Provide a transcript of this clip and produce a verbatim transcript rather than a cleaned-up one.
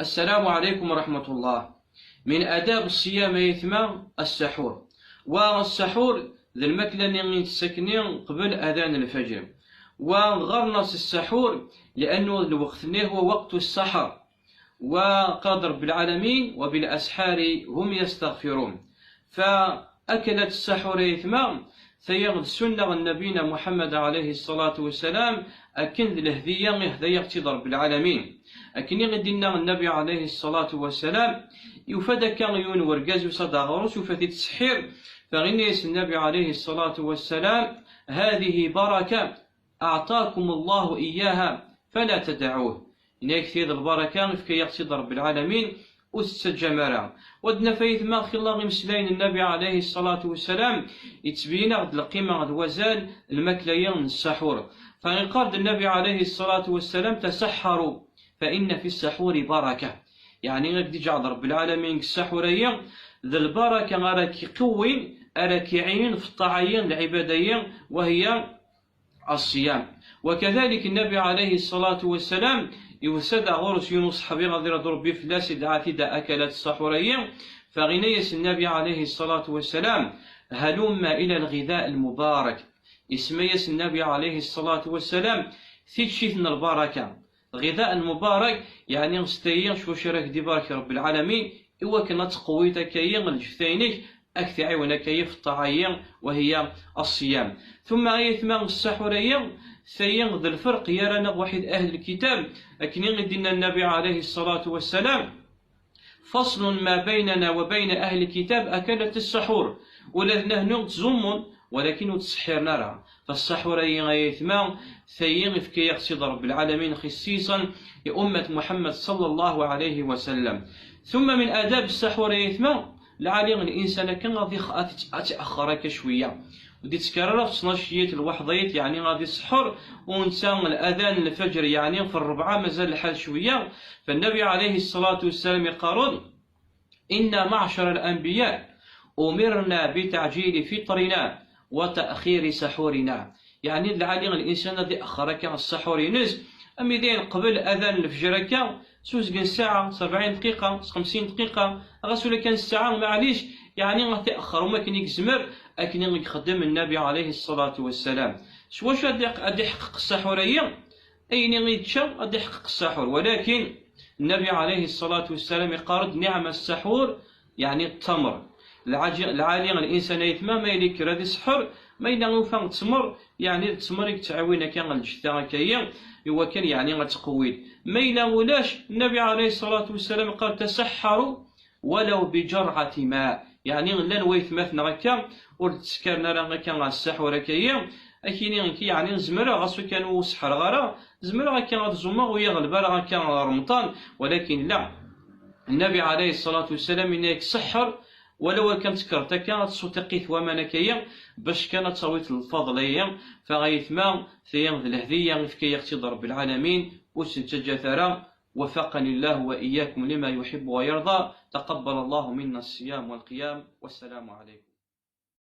السلام عليكم ورحمة الله. من آداب الصيام يا يتمى السحور. والسحور ذا الماكلة اللي نتسكني قبل أذان الفجر. وغرنس السحور لأنه الوقت اللي هو وقت السحر. وقال رب العالمين: "وبالأسحار هم يستغفرون". فأكلة السحور يا يتمى ثيغ السنة النبينا محمد عليه الصلاة والسلام، أكن ذي الهدية يهدي يغتي رب العالمين. أكن يغدينا النبي عليه الصلاة والسلام، يفدك يون ورقاز وصدى غروس وفاتي السحير، فغنيس النبي عليه الصلاة والسلام: "هذه بركة أعطاكم الله إياها فلا تدعوه". إنك تيد البركة في كي يغتي رب العالمين وتتسجى مرة. ودنا فايت ما خلا غمسلين النبي عليه الصلاة والسلام يتبين غد القيمة غد وزال الماكلة من السحور. فإن قال النبي عليه الصلاة والسلام: "تسحروا فإن في السحور بركة". يعني غير دي جعل رب العالمين السحورية ذا البركة راك يقوي، راك يعين في الطاعية العبادية، وهي الصيام. وكذلك النبي عليه الصلاة والسلام يوسد غورس يونس صحابي غادي رد ربي في الله سيد عتيدة أكلات السحورية، فغنيس النبي عليه الصلاة والسلام: "هلم إلى الغذاء المبارك". اسميس النبي عليه الصلاة والسلام: "تيتشيثنا البركة". غذاء مبارك، يعني نستهي شو شراك دي بارك رب العالمين، إوا كنا تقويت كاين الجفتينك، أك تعاون كاين في الطاعية وهي الصيام. ثم آية ما السحورية، ثيا ذا الفرق يرانا واحد أهل الكتاب، أكني دينا النبي عليه الصلاة والسلام: "فصل ما بيننا وبين أهل الكتاب أكلة السحور". ولا نهنو تزمون، ولكن وتسحيرنا راه. فالسحور أي غاية ما ثيين في كي يغسل رب العالمين خصيصا لأمة محمد صلى الله عليه وسلم. ثم من آداب السحور يا يتمى، العالي الإنسان كان غادي يخ-، أت-، أتأخر هكا شوية. ودي تكرر في اثناش يت الوحضيت، يعني غادي يسحر، ونسى الأذان الفجر، يعني في الربعة مازال الحال شوية. فالنبي عليه الصلاة والسلام يقارن: "إنا معشر الأنبياء أمرنا بتعجيل فطرنا وتأخير سحورنا". يعني العالي الإنسان الذي أخر كان السحور ينز، أم إذا قبل أذان الفجر كان سوزقن ساعة، سبعين دقيقة، خمسين دقيقة، غسول كان الساعة، معليش، يعني غادي يأخر وما كان يكزمر، أكن يخدم النبي عليه الصلاة والسلام. شو واش غادي يق-، غادي يحقق السحورية؟ أين يتشا غادي يحقق السحور، ولكن النبي عليه الصلاة والسلام يقارد: "نعم السحور"، يعني التمر. العاجي-، العالي الإنسان يتمام يلي كرا دي سحر، ما إلا يوفى التمر، يعني التمر يتعاون كان الجثة كاين، هو كان يعني غتقويد. ما إلا ولاش، النبي عليه الصلاة والسلام قال: "تسحروا ولو بجرعة ماء". يعني لا نويت مثنا هكا، ور تسكرنا راه هكا السحور هكايا، أكيني هكي يعني نزمر غاسو كان وسحر غارة، زمر هكا غتزوما ويغلب راه هكا رمضان، ولكن لا. النبي عليه الصلاة والسلام إنك سحر ولو كانت كرتك كانت سوتقي ثوامنكيا باش كانت تاويت الفضلية، فغيثما ثيان ذ الهدية في كي يقتضى رب العالمين وسنتجا ثرى. وفقني الله وإياكم لما يحب ويرضى. تقبل الله منا الصيام والقيام. والسلام عليكم.